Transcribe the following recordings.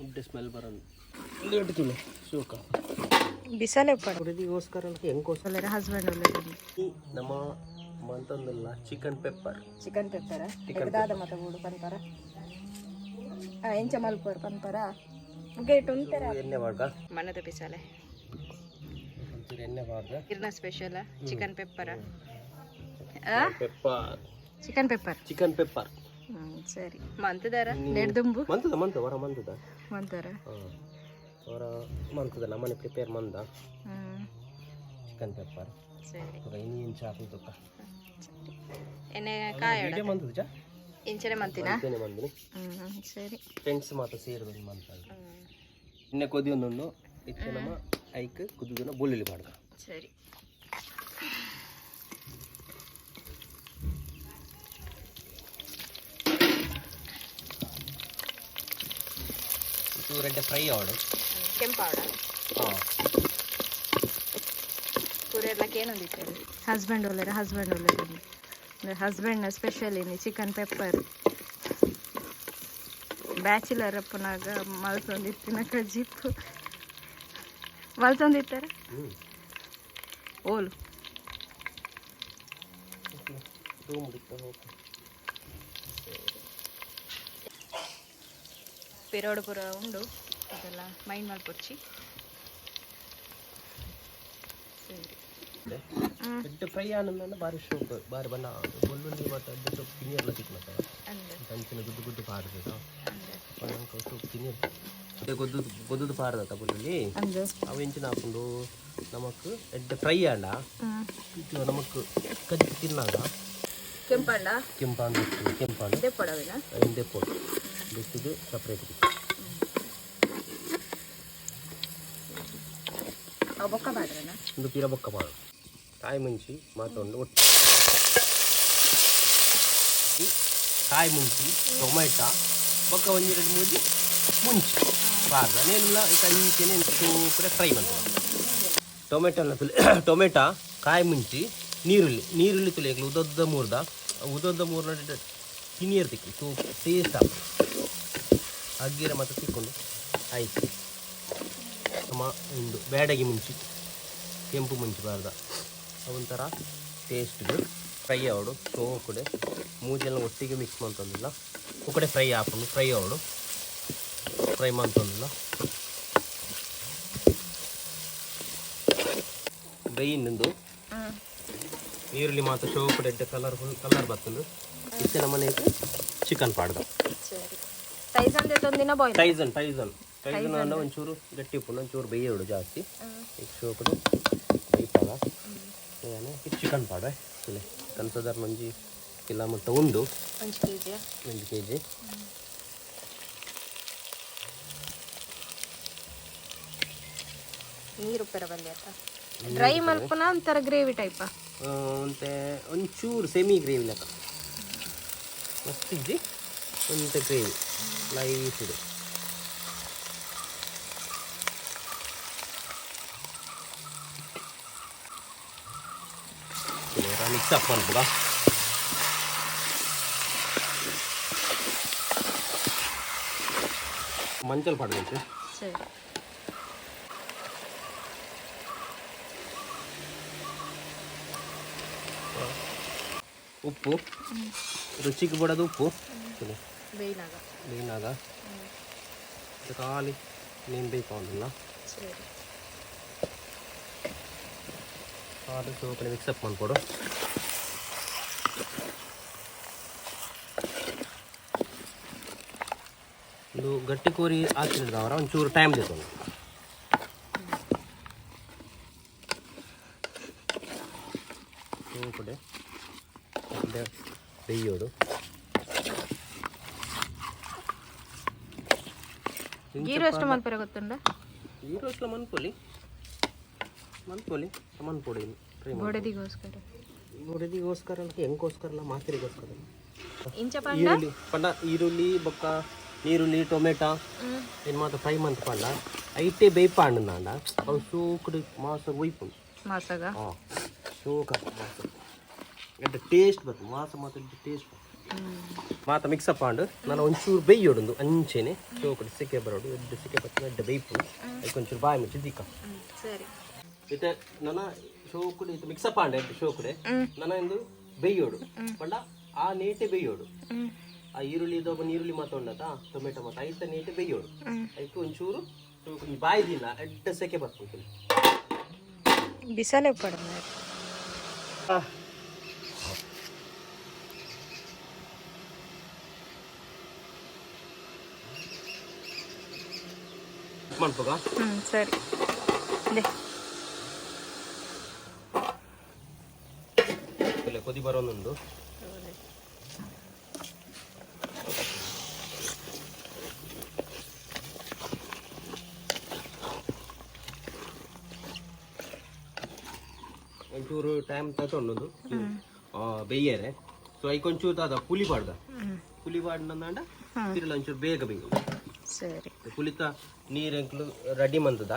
ಉಡ್ಡೆ smell ಬರೋದು ಒಂದು ಶೋಕ ಬಿಸಲೆ ಪಡ ಹುಡುಗಿಗೋಸ್ಕರ ಹೆಂಗೋಸ್ಕರ ಹಸ್ಬೆಂಡ್ ಒಳ್ಳೆದು. ನಮ್ಮ ಮಂತಂದಲ್ಲ ಚಿಕನ್ ಪೆಪ್ಪರ್. ಚಿಕನ್ ಪೆಪ್ಪರ ದಾದ ಮತ ಬೋಡು ಪನ್ಪರ, ಎಂಚ ಮಲ್ಪುವರ್ ಪನ್ಪರ, ಮುಗೇಟ್ ಉಂತರ. ಎಣ್ಣೆ ಬಾಡ್ಗ. ಮನದ ಬಿಸಲೆ. ಒಂಚೂರು ಎಣ್ಣೆ ಬಾರ್ದ. ಇರ್ನ special chicken pepper. Pepper. Chicken pepper. Chicken pepper. ಸರಿ, ಮಂತದಾರ ನೆಡ್ದುಂಬು. ಮಂತದ ಮಂತ ವರ ಮಂತದ. ಮಂತಾರ. ಹಾಂ, ವರ ಮಂತದ ನಮ್ಮನೆ ಪ್ರಿಪೇರ್ ಮಂದ ಚಿಕನ್ ಪೆಪ್ಪರ್. ಸರಿ. ಇನಿ ಇಂಚ ಹಾಕಿ ತುಕ್ಕ. ಎಣ್ಣೆ ಕಾಯೋಡ. ವಿಡಿಯೋ ಮಂತದ ಚಾ. ಇಂಚನೆ ಮಂತಿನ. ಮಂತೇನೆ ಮಂದಿನಿ. ಸರಿ. ಫ್ರೆಂಡ್ಸ್ ಮಾತ ಸೇರಿದ ಮಂತ. ಇನ್ನೆ ಕೊದಿ ಒಂದೊಂದು ಇತ್ತೆ ನಮ್ಮ ಐಕ್ ಕುದ್ದುದನ್ನ ಬೊಳ್ಳುಳ್ಳಿ ಬಾಡ್ಗ. ಸರಿ. ಚೂರು ಎಡ್ಡೆ ಫ್ರೈ ಆವಡು. ಕೆಂಪಾವಡ. ಹಾಂ. ಪೂರೆರ್ಲಕ್ಕೆ ಏನೊಂದಿತ್ತೇವೆ ಹಸ್ಬೆಂಡ್ ಒಳ್ಳೆರ, ಹಸ್ಬೆಂಡ್ ಒಳ್ಳೆರು. ಹಸ್ಬೆಂಡ್ನ ಸ್ಪೆಷಲ್ ಇನ್ನು ಚಿಕನ್ ಪೆಪ್ಪರ್. ಬ್ಯಾಚುಲರ್ ಅಪ್ಪನಾಗ ಮಲ್ತೊಂದಿತ್ತಿನ ಕಜಿಪ್ಪು ಮಲ್ತೊಂದಿತ್ತಾರೆ. ಹ್ಞೂ. ಓಲು. ರೂಮ್ ಬಿಟ್ಟು. ಪಿರೋಡು ಪೂರ ಉಂಡು, ಅದೆಲ್ಲ ಮೈಂಡ್ ಮಲ್ಪೊಚ್ಚಿ. ಸರಿ. ಎಡ್ಡೆ ಫ್ರೈ ಆನಂದ ಬಾರಿ ಶೋಕ್ ಬಾರಿ ಬಣ್ಣ ಬೊಳ್ಳುಳ್ಳಿ ಮತ್ತು ಎಡ್ಡೆ ಸೊಪ್ಪು ತಿನ್ನಿರ್ಲ ತಿಕ್ನತ್ತ. ಅಂದೆ. ಅಂಚಿನ ಗುದ್ದು ಗುದ್ದು ಪಾಡ್ದದ. ಅಂದೆ. ಸೊಪ್ಪು ತಿನ್ನಿರ್ ಅದೇ ಗೊದ್ದು ಗೊದ್ದುದು ಪಾಡ್ದತ್ತ ಬೊಳ್ಳುಳ್ಳಿ. ಅಂದೆ. ಅವು ಎಂಚಿನ ಆಪುಂಡು ನಮಕ್ ಎಡ್ಡೆ ಫ್ರೈ ಆಂಡ ಇದು ನಮಕ್ ಕಜ್ಜಿ ತಿನ್ನಾಗ. ಕೆಂಪಂಡ. ಕೆಂಪಾಂಡು ಕೆಂಪಾಂಡು. ದೆಪ್ಪಡವಿನ. ದೆಪ್ಪೊಡು, ದೆತ್ತದು ಸಪ್ರೇಟ್. ಅವು ಬೊಕ್ಕ ಬಾಡ್ರನ. ಒಂದು ಪಿರ ಬೊಕ್ಕ ಪಾಡು ಕಾಯಿ ಮುಂಚಿ ಮಾತೊಂಡು ಒಟ್ಟು ಕಾಯಿ ಮುಂಚಿ ಟೊಮೆಟೊ ಬೊಕ್ಕ ಒಂಜಿ ಎರಡು ಮೂಜಿ ಮುಂಚಿ ಬಾರ್ದ ನೇನುಲ ಇತ್ತ ಇಂಚೆನೆ ಸೂಪರ್ ಫ್ರೈ ಮಾಡ್ತಾರೆ. ಟೊಮೆಟೊ ತುಲೆ, ಟೊಮೆಟೊ, ಕಾಯಿ ಮುಂಚಿ, ನೀರುಳ್ಳಿ. ನೀರುಳ್ಳಿ ತುಲೆ ಉದ್ದದ್ದ ಮೂರ್ದ ಉದ್ದದ್ದ ಮೂರ್ನ ತಿನಿಯರ್ ತಿಕ್ಕಿ ಸೂಪ್ ಟೇಸ್ಟ್ ಆಗ್ತದೆ. ಅಗ್ಗಿರ ಮತ್ತೆ ತಿಕ್ಕೊಂಡು ಆಯ್ತು. ನಮ್ಮ ಒಂದು ಬ್ಯಾಡಗಿ ಮುಂಚಿ, ಕೆಂಪು ಮುಂಚಿ ಬಾರ್ದ, ಒಂಥರ ಟೇಸ್ಟ್ಗೆ ಫ್ರೈ ಆವಡು ಸೋಕುಡೆ. ಮೂಜೆಲ್ಲ ಒಟ್ಟಿಗೆ ಮಿಕ್ಸ್ ಮಾಡ್ತಂದಿಲ್ಲ ఒకటే ಫ್ರೈ ಆಪುಂಡು. ಫ್ರೈ ಆವಡು, ಫ್ರೈ ಮಂತೊಂದಿಲ್ಲ ಬೇಯಿನಂದು. ನೀರುಳ್ಳಿ ಮಾತ್ರ ಶೋಕುಡೆ ಎಡ್ಡೆ ಕಲರ್ಫುಲ್ ಕಲರ್ ಬರ್ತುಂಡು. ಇತ್ತೆ ನಮ್ಮನೆ ಚಿಕನ್ ಪಾಡ್ದ. ಸರಿ, ಟೈಸನ್ ಒಂದಿನ ಬಾಯ್ಲ್. ಟೈಸನ್ ಟೈಸನ್ ಟೈಸನ್ ಅಂಡ ಒಂಚೂರು ಗಟ್ಟಿ ಉಪ್ಪುಂಡು, ಒಂಚೂರು ಬೇಯೋಡು ಜಾಸ್ತಿ. ಈಗ ಶೋಕುಡೆ ಬೇಯ್ಪಾಗ ಚಿಕನ್ ಪಾಡ ತುಲೆ. ಚಿಕನ್ ಸಾಧಾರಣ ಒಂಜಿ ಕಿಲೋ ಮುಟ್ಟ ಉಂಡು. ಒಂಜಿ ಕೆ ಜಿ. 1 ಕೆಜಿ. ನೀರು ಉಪ್ಪೆರ ಬಲ್ಲಿ ಆತ. ಡ್ರೈ ಮಲ್ಪುನ ಒಂಥರ ಗ್ರೇವಿ ಟೈಪ. ಒಂತೆ ಒಂಚೂರು ಸೆಮಿ ಗ್ರೇವಿ ಲೆಕ್ಕ, ಮಸ್ತ್ ಇಜ್ಜಿ, ಒಂತೆ ಗ್ರೇವಿ ಲೈಟ್ ಇದೆ. ಮಿಕ್ಸ್ ಅಪ್ ಮಲ್ಪುಗ. ಮಂಚಲ್ ಪಾಡಬೇಕು. ಸರಿ. ಉಪ್ಪು ರುಚಿಗೆ ಬಿಡೋದು ಉಪ್ಪು ತುಲೆ. ಬೇಯ್ನಾಗ. ಬೇಯ್ನಾಗ ಖಾಲಿ ನೀನು ಬೇಯ್ಕೊಂಡಿಲ್ಲ. ಸರಿ. ಖಾಲಿ ಸೋಪನೆ ಮಿಕ್ಸಪ್ ಮಾಡ್ಕೊಡು. ಒಂದು ಗಟ್ಟಿ ಕೋರಿ ಹಾಕಿದ್ರೆ ಒಂಚೂರು ಟೈಮ್ ಬೇಕು. ಕಡೆ ಬೇಯೋಡು. ಗೀ ರೋಸ್ಟ್ ಮಲ್ಪೆರ ಗೊತ್ತುಂಡ? ಈ ರೋಸ್ಲ ಮನ್ಪೊಲಿ ಮನ್ಪೊಲಿ ಮನ್ಪೊಡಿ ಟ್ರೈ. ಗೋಡೆದಿಗೋಸ್ಕರ. ಗೋಡೆದಿಗೋಸ್ಕರ ಅಲ್ಲ, ಹೆಂಗೋಸ್ಕರ ಅಲ್ಲ, ಮಾತ್ರೆಗೋಸ್ಕರ ಅಲ್ಲ. ಇಂಚ ಪಂಡ. ಈರುಳ್ಳಿ ಪಂಡ, ಈರುಳ್ಳಿ ಬೊಕ್ಕ ನೀರುಳ್ಳಿ ಟೊಮೆಟೊ ಏನು ಮಾತ್ರ ಫ್ರೈ ಮಂತ್ ಪಂಡ ಐಟೆ ಬೇಯ್ಪಾಂಡು ನಾಂಡ ಅವು ಸೂಕುಡು ಮಾಸ ಒಯ್ಪುಂಡು. ಮಾಸಗ. ಹಾಂ, ಸೋಕ ಮಾಸ ಎಡ್ಡೆ ಟೇಸ್ಟ್ ಬರ್ತದೆ. ಮಾಸ ಮಾತ್ರ ಎಡ್ಡೆ ಟೇಸ್ಟ್ ಬರ್ತದೆ. ಮಾತ ಮಿಕ್ಸಪ್ ಆಂಡ್. ನಾನು ಒಂಚೂರು ಬೇಯ್ಯೋಡುಂದು ಅಂಚೆನೆ ಚೋಕುಡು ಸಿಕ್ಕೆ ಬರೋಡು, ಎಡ್ಡೆ ಸಿಕ್ಕೆ ಬತ್ತಿನ ಎಡ್ಡೆ ಬೇಯ್ಪು. ಐಕ್ ಒಂಚೂರು ಬಾಯಿ ಮುಚ್ಚಿ ದಿಕ್ಕ. ಸರಿ. ಇತ್ತೆ ನನ್ನ ಶೋಕುಡು ಇತ್ತೆ ಮಿಕ್ಸಪ್ ಆಂಡ್ ಎಡ್ಡೆ ಶೋಕುಡೆ. ನನ್ನ ಇಂದು ಬೇಯ್ಯೋಡು ಪಂಡ ಆ ನೀಟೆ ಬೇಯ್ಯೋಡು. ಆ ಈರುಳ್ಳಿ ದೊಬ್ಬ ನೀರುಳ್ಳಿ ಮಾತ ಉಂಡತ, ಟೊಮೆಟೊ ಮಾತ ಐತ ನೀಟೆ ಬೇಯ್ಯೋಡು. ಐಕ್ ಒಂಚೂರು ಶೋಕುಡು ಬಾಯಿ ದಿನ ಎಡ್ಡೆ ಸೆಕೆ ಬರ್ಪುಂಡು. ಬಿಸಲೆ ಉಪ್ಪಡ. ಮನ್ಪುಗ. ಸರಿ ದೆ. ಇಲ್ಲ, ಕೊದಿ ಬರೋನುಂಡು. ಒಂಚೂರು ಟೈಮ್ ತಗೊಂಡು ಬೇಯ್ಯರೆ. ಸೊ ಐಕ್ ಒಂಚೂರು ದಾದ ಪುಲಿ ಪಾಡ್ದ. ಪುಲಿ ಪಾಡ್ನಂದಾಂಡ ತಿರುಳ ಒಂಚೂರು ಬೇಗ ಬೇಯು. ಸರಿ. ಪುಲಿತ ನೀರು ಎಂಕ್ಲು ರೆಡಿ ಮಂತದ.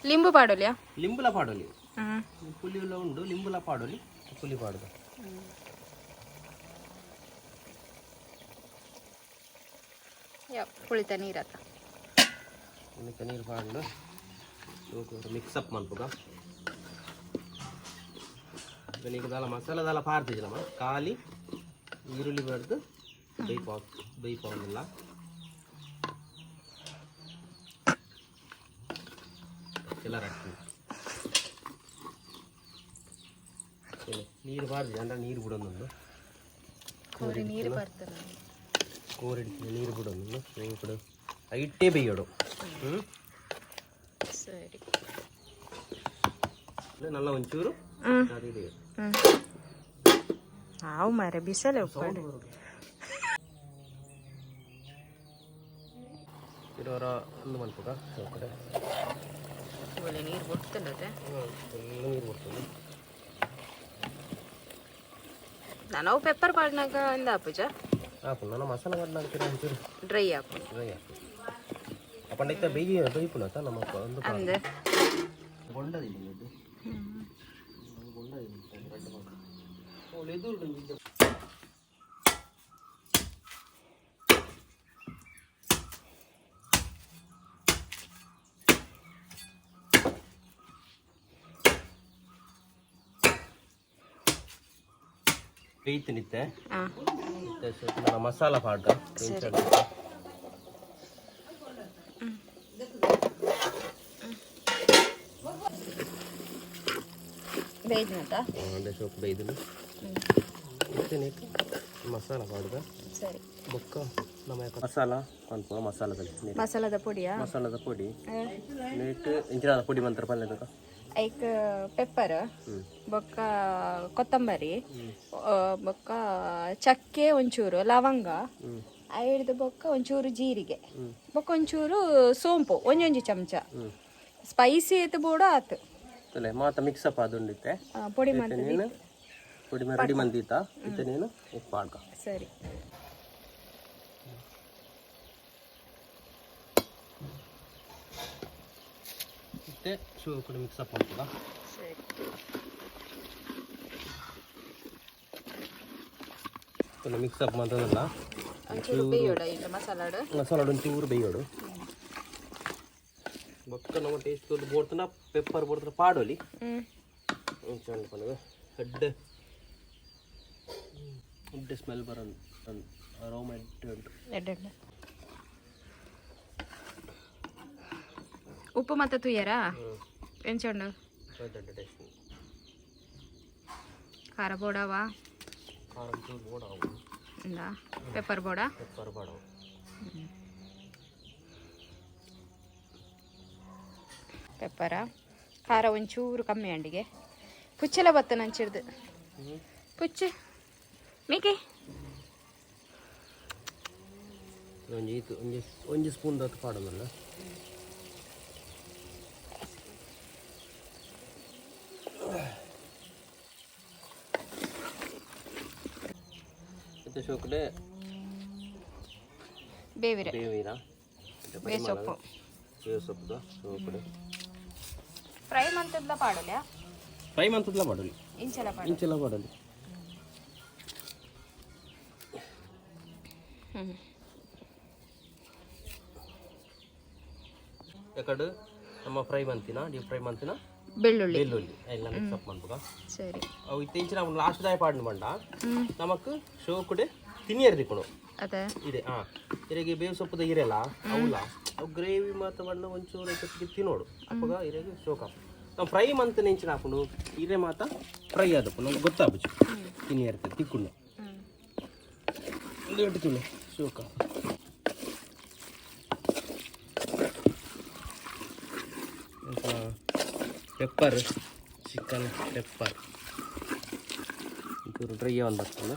ಲಿಂಬು ಪಾಡೋಲಿಯಾ? ಲಿಂಬುಲ ಪಾಡೋಲಿ. ಪುಲಿ ಎಲ್ಲ ಉಂಡು, ಲಿಂಬುಲ ಪಾಡೋಲಿ, ಪುಲಿ ಪಾಡುದ. ಪುಳಿತ ನೀರತ್ತ. ಪುಲಿತ ನೀರು ಪಾಡ್ದು ಮಿಕ್ಸಪ್ ಮನ್ಪುಗ. ಈಗ ದಾಲ ಮಸಾಲ ದಾಲ ಪಾರ್ತಿಜಲಮ್ಮ, ಖಾಲಿ ಈರುಳ್ಳಿ ಬಡ್ದು ಬೇಯ್ಪಾವ್ ಬೇಯ್ಪಾವನ್ನೆಲ್ಲ ಎಲ್ಲ ಹಾಕ್ತೀನಿ. ನೀರು ಬಾರ್ದು ಅಂದ್ರೆ ನೀರು ಬಿಡೋದೊಂದು. ಕೋರಿ ನೀರು ಬರ್ತದೆ. ಕೋರಿಡ್ತೀನಿ, ನೀರು ಬಿಡೋದು ಬಿಡು, ಇಟ್ಟೇ ಬೇಯೋಡು. ಹ್ಞೂ. ಸರಿ. ನಲ್ಲ ಒಂಚೂರು ಅದು ಇದು. ಹಾವು ಮಾರೆ ಬಿಸಲೆ ಉಪ್ಪಾಡು. ಇರೋರ ಒಂದು ಮನ್ಪುಗ ಕಡೆ. ಒಳ್ಳೆ ನೀರು ಬಿಡ್ತಲ್ಲದೆ. ನೀರು ಬಿಡ್ತದೆ. ನಾವು ಪೆಪ್ಪರ್ ಪಾಡ್ನಾಗ ಇಂದ ಪೂಜ. ಆಪು, ನಾನು ಮಸಾಲ ಮಾಡಿ ಹಾಕ್ತೀರ ಒಂಚೂರು. ಡ್ರೈ ಆಪು. ಡ್ರೈ ಆಪು. ಅಪ್ಪಂಡ ಬೇಯಿ ಬೇಯ್ಪುನತ ನಮ್ಮ ಒಂದು. ಅಂದೆ. ಬೊಂಡದಿಲ್ಲ ಇದು, ಬೊಂಡದಿಲ್ಲ ರಡ್ಡ್ ಮಲ್ಕ. ಅವ್ಳು ಎದುರು ಇದ್ದ. ಬೇಯ್ತು ನಿತ್ತೆ. ಇತ್ತೆ ಸ್ವಲ್ಪ ನನ್ನ ಮಸಾಲ ಪಾಡ್ದ. ಬೇಯ್ದ್ನತ. ಅಂಡೆ ಸೋಪ್ ಬೇಯ್ದು ಇತ್ತೆ ಮಸಾಲ ಪಾಡ್ದ. ಸರಿ. ಬೊಕ್ಕ ನಮ್ಮ ಮಸಾಲ ಪನ್ಪ ಮಸಾಲದಲ್ಲಿ ಮಸಾಲದ ಪುಡಿಯಾ? ಮಸಾಲದ ಪೊಡಿ ನೀಟ್ ಇಂಚಿನ ಪೊಡಿ ಮಂತ್ರ ಪಲ್ಯದ. ಐಕ್ ಪೆಪ್ಪರ್, ಬೊಕ್ಕ ಕೊತ್ತಂಬರಿ, ಬೊಕ್ಕ ಚಕ್ಕೆ, ಒಂಚೂರು ಲವಂಗ ಐಡ್ದು, ಬೊಕ್ಕ ಒಂಚೂರು ಜೀರಿಗೆ, ಬೊಕ್ಕ ಒಂಚೂರು ಸೋಂಪು, ಒಂಜೊಂಜಿ ಚಮಚ. ಸ್ಪೈಸಿ ಆಯ್ತು ಬೋಡ ಆತು. ತಲೆ ಮಾತ ಮಿಕ್ಸಪ್ ಆದುಂಡಿತ್ತೆ. ಪೊಡಿ ಮಂತದ. ನೀನು ಪೊಡಿ ರೆಡಿ ಮಂದೀತ ಇತ್ತೆ ನೀನು ಉಪ್ಪು ಪಾಡ್ಕ. ಸರಿ. ಇತ್ತೆ ಶೂ ಕೂಡ ಮಿಕ್ಸಪ್ ಮಾಡ್ತದ. ಸರಿ. ಮಿಕ್ಸಪ್ ಮಾಡ್ತದಲ್ಲ. ಒಂಚೂರು ಬೇಯೋಡ ಇಲ್ಲ ಮಸಾಲಾಡು? ಮಸಾಲ ಒಂಚೂರು ಬೇಯೋಡು. ಬೊಕ್ಕ ನಮ್ಮ ಟೇಸ್ಟ್ ಬೋಡ್ತನ ಪೆಪ್ಪರ್ ಬೋಡ್ತನ ಪಾಡೋಲಿ. ಪನ್ನದು ಎಡ್ಡೆ ಎಡ್ಡೆ ಸ್ಮೆಲ್ ಬರೋದು, ಅರೋಮ ಎಡ್ಡೆ ಉಂಟು. ಎಡ್ಡೆ. ಉಪ್ಪು ಮತ್ತೆ ತುಯ್ಯರಾ ಎಂಚುಂಡು? ದೊಡ್ಡ ಟೇಸ್ಟ್. ಖಾರ ಬೋಡವಾ? ಖಾರ ಒಂಚೂರು ಬೋಡಾವು. ಇಂದ ಪೆಪ್ಪರ್ ಬೋಡ. ಪೆಪ್ಪರ್ ಬಾಡವು. ಪೆಪ್ಪರ ಖಾರ ಒಂಚೂರು ಕಮ್ಮಿ ಅಂಡಿಗೆ. ಪುಚ್ಚೆಲ್ಲ ಬತ್ತ ನಂಚಿಡ್ದು ಪುಚ್ಚೆ ಮೇಕೆ. ಒಂಜಿ ಈತು ಒಂಜಿ ಒಂಜಿ ಸ್ಪೂನ್ ದತ್ತು ಪಾಡೋದಲ್ಲ. ಇತ್ತೆ ಶೋಕಡೆ. ಬೇವಿರೆ. ಬೇವಿನ. ಬೇಸೊಪ್ಪು. ಬೇಸೊಪ್ಪುದ ಶೋಕಡೆ. ಫ್ರೈ ಮಂತದ್ಲ ಪಾಡೋಲ್ಯಾ? ಫ್ರೈ ಮಂತದ್ಲ ಮಾಡೋಲಿ. ಇಂಚೆಲ್ಲ ಪಾಡ. ಇಂಚೆಲ್ಲ ಮಾಡೋಲಿ. ಎಕಡು ನಮ್ಮ ಫ್ರೈ ಮಂತಿನ ಡೀಪ್ ಫ್ರೈ ಮಂತಿನ ಬೆಳ್ಳುಳ್ಳಿ. ಬೆಳ್ಳುಳ್ಳಿ ಎಲ್ಲ ಮಿಕ್ಸ್ ಅಪ್ ಮನ್ಪುಗ. ಸರಿ. ಅವು ಇತ್ತೀಚಿನ ಲಾಸ್ಟ್ ದಾಯ ಪಾಡ್ನು ಬಂಡ ನಮಕ್ ಶೋಕುಡೆ ತಿನಿಯರ್ ದಿಕ್ಕುನು. ಅದೇ. ಇದೆ ಇರೆಗೆ ಬೇವು ಸೊಪ್ಪುದ ಇರೆಲ್ಲ ಅವಲ ಅವು ಗ್ರೇವಿ ಮಾತ ಬಣ್ಣ ಒಂಚೂರು ಐತೊಟ್ಟಿಗೆ ತಿನ್ನೋಡು. ಅಪ್ಪಗ ಇರೆಗೆ ಶೋಕ ನಾವು ಫ್ರೈ ಮಂತ್ ನೆಂಚಿನ ಹಾಕೊಂಡು ಇರೆ ಮಾತ ಫ್ರೈ ಆದಪ್ಪ ನಮ್ಗೆ ಗೊತ್ತಾಪುಜಿ ತಿನಿಯರ್ತೆ ತಿಕ್ಕುಂಡು ಒಂದು ಎಟ್ಟು ತಿನ್ನು ಶೋಕ. ಪೆಪ್ಪರ್, ಚಿಕನ್ ಪೆಪ್ಪರ್ ಒಂಚೂರು ಡ್ರೈ ಒಂದು ಬರ್ತದೆ.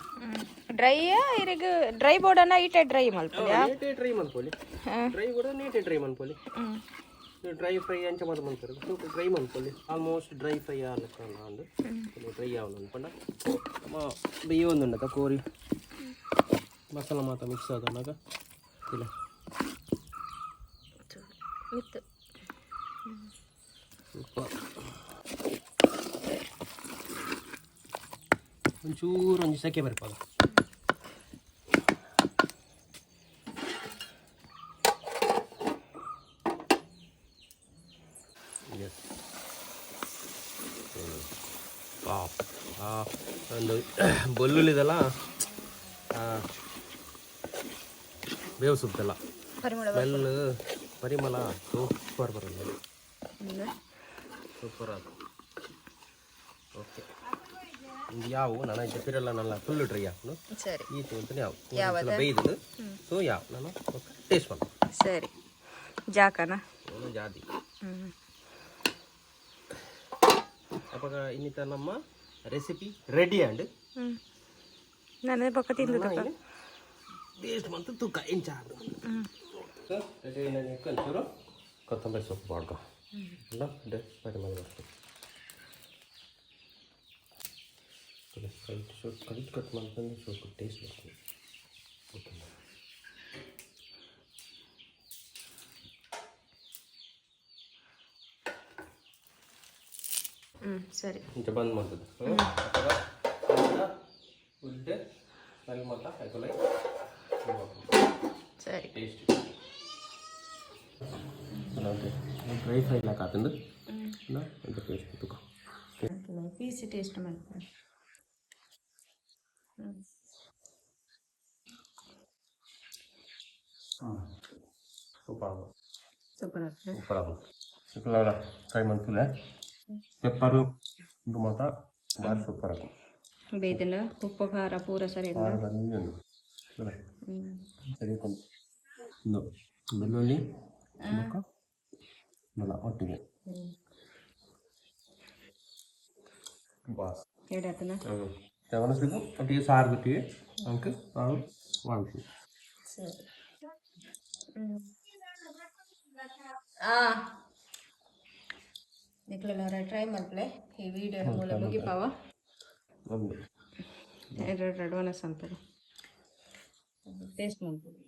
ಡ್ರೈ ಇರೆಗ್ ಡ್ರೈ ಬೋರ್ಡನ್ನ ಈಟೆ ಡ್ರೈ ಮಲ್ಪೊಲಿ. ನೀಟೇ ಡ್ರೈ ಮನ್ಪೊಲಿ, ಡ್ರೈ ಕೂಡ ನೀಟೇ ಡ್ರೈ ಮನ್ಪೊಲಿ. ಡ್ರೈ ಫ್ರೈ ಅಂಚ ಮಾತ ಮನ್ಪೊಲಿ, ಸ್ವಲ್ಪ ಡ್ರೈ ಮನ್ಪೊಲಿ. ಆಲ್ಮೋಸ್ಟ್ ಡ್ರೈ ಫ್ರೈ ಆಲಕ್ಕ ಅಂದು ಡ್ರೈ ಆವನು ಪಂಡ ನಮ್ಮ ಬೇಯೊಂದುಂಡತ ಕೋರಿ ಮಸಾಲ ಮಾತ ಮಿಕ್ಸ್ ಆದನಾಗ ಇಲ್ಲ. ಮಿತ್ತು. ಸೂಪರ್. ಒಂಚೂರು ಒಂಜಿ ಸೆಕೆ ಬರ್ಪಾಗ. ಎಸ್, ಒಂದು ಬೆಳ್ಳುಳ್ಳಿದೆಲ್ಲ ಬೇವು ಸೊಪ್ಪೆಲ್ಲ ಪರಿಮಳ. ಸ್ಮೆಲ್ ಪರಿಮಳ ಸೂಪರ್ ಬರಲ್ಲ, ಸೂಪರ್ ಅದು. ಓಕೆ, ಇದು ಯಾವ ನಾನು ಜಪಿರಲ್ಲ ನಲ್ಲ ಫುಲ್ ಡ್ರೈ ಹಾಕೊಂಡು. ಸರಿ. ಈ ತೋಂತನೆ ಯಾವ ಬೇಯ್ದು ಸೊ ಯಾವ ನಾನು ಟೇಸ್ಟ್ ಮಾಡ್ತೀನಿ. ಸರಿ, ಜಾಕನ. ಅವನು ಜಾದಿ. ಅವಾಗ ಇನ್ನಿತ ನಮ್ಮ ರೆಸಿಪಿ ರೆಡಿ ಅಂಡ್ ನಾನು ಪಕ್ಕ ತಿಂದು. ಟೇಸ್ಟ್ ಮಂತು ತೂಕ ಇಂಚ ಒಂಚೂರು ಕೊತ್ತಂಬರಿ ಸೊಪ್ಪು ಮಾಡ್ಕೊ ಅಲ್ಲ ಪರಿಮಳ ಬರ್ತದೆ. ಕಟ್ ಕಟ್ ಕಟ್ ಮಾಡ್ಕೊಂಡು ಸ್ವಲ್ಪ ಟೇಸ್ಟ್ ಬರ್ತದೆ ಕೊತ್ತಂಬರಿ. ಸರಿ. ಇಂಚ ಬಂದ್ ಮಾಡ್ತದೆ. ಉಡ್ಡೆ ಸ್ಮೆಲ್ ಮಾತ್ರ ಐಕೊಲೈ. ಸರಿ. ಟೇಸ್ಟ್ ಡ್ರೈ ಫ್ರೈ ಲಾಕ್ ಆತಂದು ಅಂತ ಟೇಸ್ಟ್ ತುಕ. ಪೀಸ್ ಟೇಸ್ಟ್ ಮಾಡ್ತಾರೆ. ಸೂಪರ್. ಸೂಪರ್ ಆಗ್ತದೆ. ಸೂಪರ್ ಆಗ ಸೂಪರ್. ಫ್ರೈ ಮಾಡ್ತಿಲ್ಲ ಪೆಪ್ಪರು ಇದು ಮಾತ್ರ ಭಾರಿ ಸೂಪರ್ ಆಗ. ಬೇಯ್ದಿಲ್ಲ, ಉಪ್ಪು ಖಾರ ಪೂರ ಸರಿ ಇಲ್ಲ. ಸರಿ, ಇದು ಬೆಳ್ಳುಳ್ಳಿ ಬೊಕ್ಕ ಬಲ ಒಟ್ಟಿಗೆ ಬಾಸ್. ಎಡಾತನ. ಮನಸ್ಸಿಗೆ ಒಟ್ಟಿಗೆ ಸಾರು ಬಿಟ್ಟಿಗೆ ಅಂಕ ನಾವು ಮಾಡ್ತೀವಿ. ಸರಿ. ಆ ನಿಕ್ಲೆಲ್ಲ ಟ್ರೈ ಮಲ್ಪಲೆ. ಈ ವಿಡಿಯೋ ಮೂಲ ಮುಗಿಪಾವ. ಒಂದು ಎರಡು ಎರಡು ಒಣಸ್ ಅಂತ ಟೇಸ್ಟ್ ಮಾಡ್ಬೋದು.